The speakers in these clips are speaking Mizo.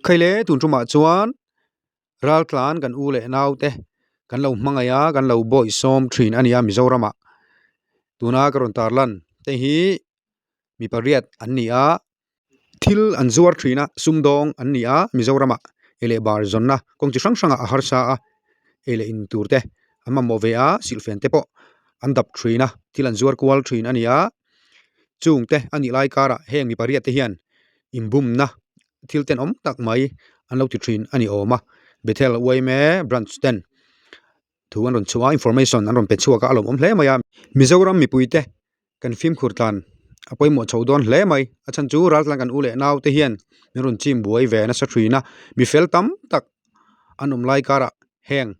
Khaile tun tumah chuan raltlan kan u leh naute kan lo hmangaih a kan lo bawihsawm thin a ni a Mizoramah tuna ka rawn tarlan te hi mi pariat an ni a thil an zuar thin a sumdawng an ni a Mizoramah ei leh bar zawnna kawng chi hrang hrangah a harsa a ei leh in tur te an mamawh ve a silhfen te pawh an dap thin a thil an zuar kual thin a ni a chung te a nih lai karah heng mi pariat te hian inbumna thil tenawm tak mai an lo ti thin a ni awm a Bethel yma branch ten thu an rawn chhuah a information an rawn pe chhuak a a lawmawm hle mai a Mizoram mipui te kan fimkhur tlan a pawimawh chho dawn hle mai a chhan chu raltlan kan u leh nau te hian min rawn chim buai ve nasa thin a mi fel tam tak an awm lai karah heng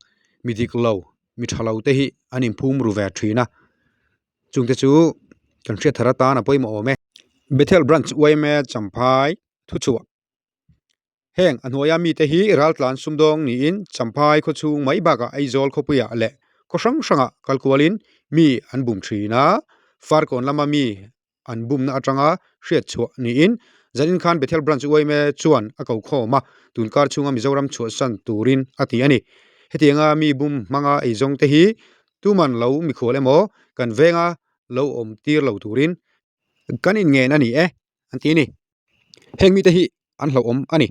mi dik lo mi tha lo te hi an inphum ru ve thin a chungte chu kan hriat thar atan a pawimawh awm e. Bethel Branch yma Champhai thuchhuah. Heng a hnuaia mite hi raltlan sumdawng niin Champhai khawchhung mai bakah Aizawl khawpuiah leh khaw hrang hrangah kal kualin mi an bum thin a, Farkawn lama mi an bumna atanga hriat chhuah niin zanin khan Bethel Branch yma chuan a ko khawm a, tunkar chhunga Mizoram chhuahsan turin a ti a ni. Hetianga mi bum hmanga eizawng te hi tuman lo mikhual emaw kan venga lo awm tir lo turin kan inngen a ni e an ti a ni. Heng mite hi an hlauhawm a ni.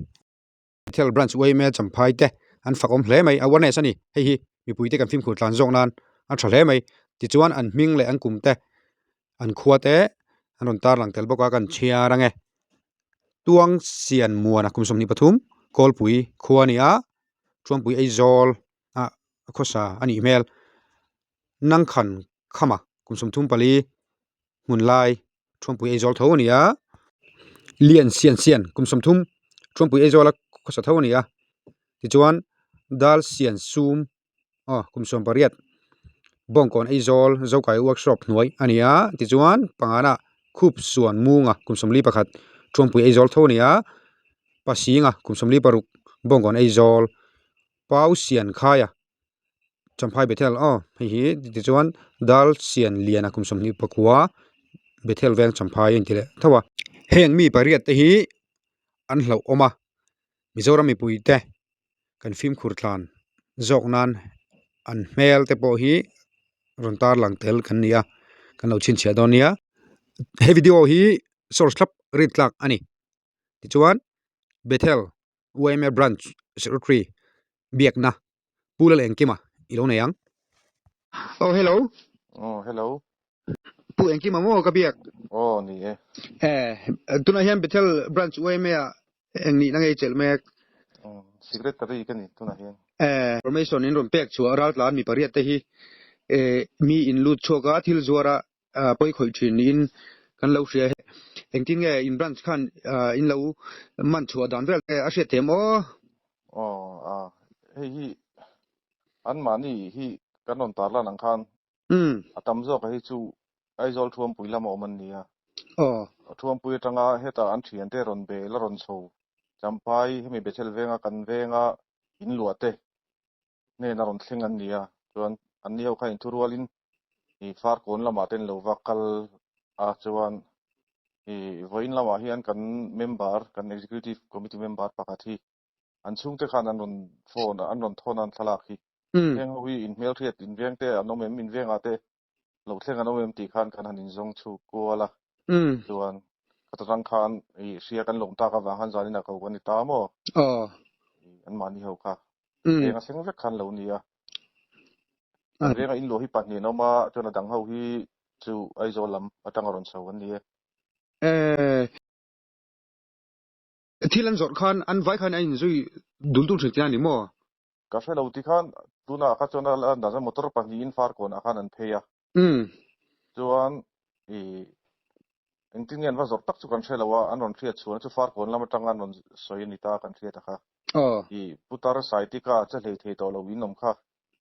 Bethel Branch yma Champhai te an fak awm hle mai awareness a ni. Hei hi mipui te kan fimkhur tlan zawk nan a tha hle mai. Tichuan an hming leh an kum te an khua te an rawn tarlang tel bawk a kan chhiar ang e. Tuang Sian Muana kum 23 Kawlpui khua a ni a, Thuampui Aizawl ah khawsa a nih hmel. Nangkhan Khama kum 34 hmun lai Thuampui Aizawl tho a ni a, Lian Sian Sian kum 30 Thuampui Aizawla khawsa tho a ni a, tichuan Dal Sian Sum aw kum 18 Bawngkawn Aizawl Zokai Workshop hnuai a ni a, tichuan pangana Khup Suan Munga kum 41 Thuampui Aizawl tho a ni a, Pasinga kum 46 Bawngkawn Aizawl Pau Sian Khaia Champhai Bethel aw hei hi tichuan dal sian lian a kum 24 Bethel veng Champhai a inti leh tho a. Heng mi pariat te hi an hlauh awm a Mizoram mipui te kan fimkhur tlan zawk nan an hmel te pawh hi rawn tarlang tel kan ni a kan lo chhinchhiah dawn nia. He video hi source thlap rin tlak a ni tichuan Bethel yma branch secretary biakna Pu Lal Engkima i lo nei ang. Oh hello. Oh hello. Pu Engkima maw ka biak? Oh ni e. Eh tunah hian Bethel branch yma ah eng nihna ngei chelh mek? Oh secretary ka ni tunah hian. Eh information in rawn pek chhuah raltlan mi pariat te hi eh mi in lut chhuak a thil zuar a pawi khawih thin niin kan lo hria he. Engtin nge in branch khan in lo man chhuah dan vel te a hriat theih maw? Aw a hei hi an mahni hi kan rawn tar lan ang khan a tam zawk a hi chu Aizawl Thuampui lama awm an ni a. Aw. Thuampui atanga heta an thiante rawn bel a rawn chho Champhai hemi Bethel venga kan venga in luah te hnena rawn thleng an ni a, chuan anni ho kha inthurualin ih Farkawn lamah te an lo va kal a, chuan ih vawiin lamah hian kan member, kan executive committee member pakhat hi an chhungte khan an rawn phone a, an rawn thawn a an thlalak hi. Heng ho hi inhmelhriat inveng te an awm em, invengah te lo thleng an awm em tih khan kan han inzawng chhuk kual a, chuan khata tang khan ih hria kan lawm tak avang khan zanin a ko kan ni ta maw? Anmahni ho kha veng a thleng vek khan lo ni a. Kan venga in luah hi pahnih an awm a, chuan a dang ho hi chu Aizawl lam atanga rawn chho an ni e. Thil an zawrh khan an vai khan a inzui dul dul thin tih a ni maw? Ka hre lo ti khan tunah kha chuan a lan dan motor pahnihin Farkawnah khan an phei a. Chuan i engtin nge an va zawrh tak chu kan hre lo a, an rawn hriat chhuan chu Farkawn lam atanga an rawn sawi a ni ta kan hriat a kha. I Putar Saitika che hlei thei tawh lo in awm kha.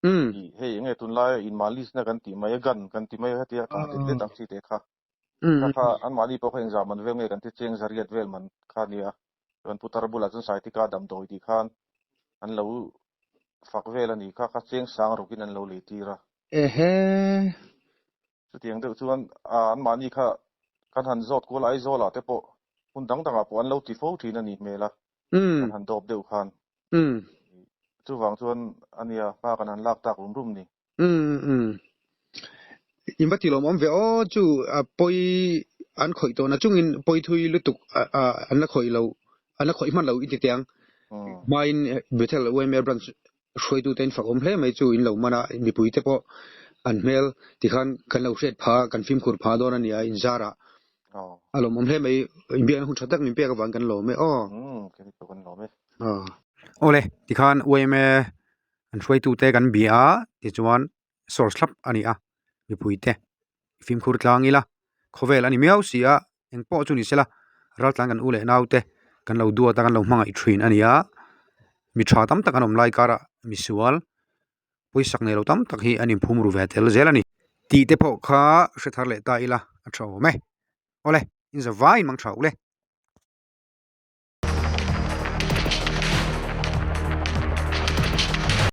I hei enge tunlaia inmalis na kan tih mai a, gun kan ti mai a hetia kah det det ang chi te kha. Kha kha anmahni pawh kha engzah man vel nge kan ti cheng zariat vel man kha a nia. Chuan Putar bulah chuan Saitika damdawi tih khan an lo fak vel a ni kha kha cheng sang rukin an lo lei tir a. Ehe. Chutiang deuh chuan anmahni kha kan han zawt kual Aizawlah te pawh. Hmun dang dangah pawh an lo ti fo thin a nih hmel a, kan han dawp deuh khan. Chuvang chuan a nia hma kan han lak tak rum rum ni. In va ti lawmawm ve aw chu a pawi an khawih tawhna chungin pawi thui lutuk an la khawih lo an la khawih hman lo i ti teh ang. Hmain Bethel YMA branch hruaitute in fak awm hle mai chu in lo man a, mipuite pawh an hmel tikhan kan lo hriat pha kan fimkhur pha dawn a nia inzarah a lawmawm hle mai inbiakna hun tha tak min pek avang kan lawm e aw. Awle tikhan YMA an hruaitute kan bia a tichuan source thlap a ni a mipuite fimkhur tlang ila khawvel a ni miau si a eng pawh chu ni sela raltlan kan u leh nau te kan lo duat a kan lo hmangaih thin a ni a mi tha tam tak an awm lai karah misual pawisak nei lo tam tak hi an inphum ru ve tel zel a ni tih te pawh kha hre thar leh ta ila a tha awm e awle in za vaiin mang tha ule.